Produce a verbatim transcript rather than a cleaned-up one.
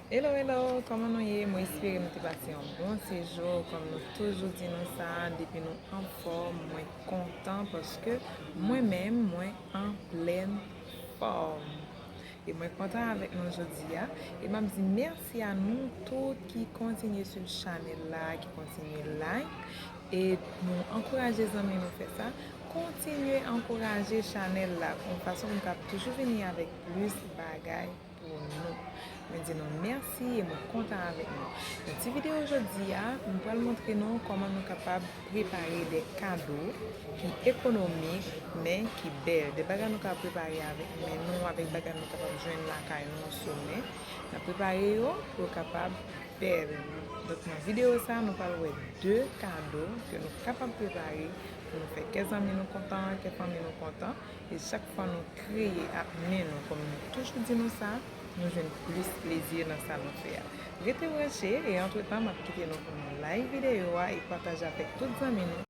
Hello, hello, kòman nou ye? Mwen espere nou te pase yon bon sejou. Kòm nou toujou di nou sa, depi nou anfòm, mwen kontan paske mwen menm, mwen an plèn fòm. E mwen kontan avèk nou jodi a. E m ap di mèsi a nou tout ki kontinye swiv chanèl la, ki kontinye like. E nou ankouraje zanmi nou fè sa. Kontinye ankouraje chanèl la. Yon fason pou m kab toujou vini avèk plis bagay pou nou. Mwen di nou mèsi e mwen kontan avèk nou. Nan ti videyo jodi a, m pral montre nou kòman nou kapab prepare de kado ki ekonomik, men ki bèl. De bagay nou ka prepare avèk men nou, avèk bagay nou kapab jwenn lakay nou an semen. N ap prepare yo pou yo kapab bèl. Donk, nan videyo sa, nou pral wè de kado ke nou kapab prepare pou nou fè kè zanmi nou kontan, kè fanmi nou kontan. E chak fwa nou kreye ak men nou, kòm nou toujou di nou sa, nou jwenn plis plezi nan sa nou fè a. Rete branche e antretan, m ap kite nou pou nou like videyo a e pataje avèk tout zanmi nou.